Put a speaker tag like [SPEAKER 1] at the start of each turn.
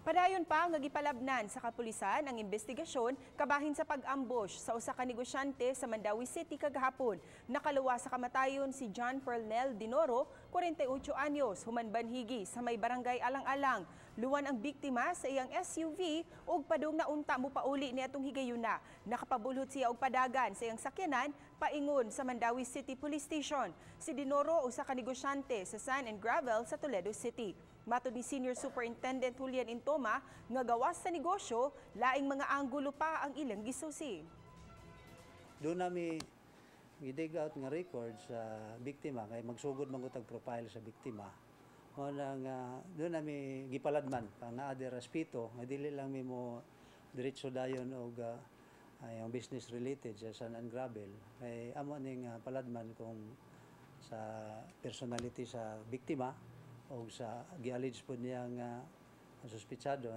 [SPEAKER 1] Padayon pa nga gipalabnan sa kapulisan ang investigasyon kabahin sa pag-ambush sa usa ka negosyante sa Mandaue City kagahapon. Nakaluwas sa kamatayon si John Pernell Dinoro, 48 anyos, human banhigi sa may barangay Alang-Alang. Luwan ang biktima sa iyang SUV ug padung na unta mo pauli ni atong higayuna. Nakapabulhot siya og padagan sa iyang sakyanan paingon sa Mandaue City Police Station. Si Dinoro, usa ka negosyante sa sand and gravel sa Toledo City. Matod ni Senior Superintendent Julian Intoma nga gawas sa negosyo, laing mga anggulo pa ang ilang gisusi.
[SPEAKER 2] Doon nami gi-dig out nga record sa biktima kay magsugod man gud profile sa biktima. Mao na nga doon nami gipaladman pa nga ade respeto nga dili lang mi mo diretso dayon og ay, ang business related sa sand and gravel, kay amo ning paladman kung sa personality sa biktima o sa gi-allege po niya nga suspitsado.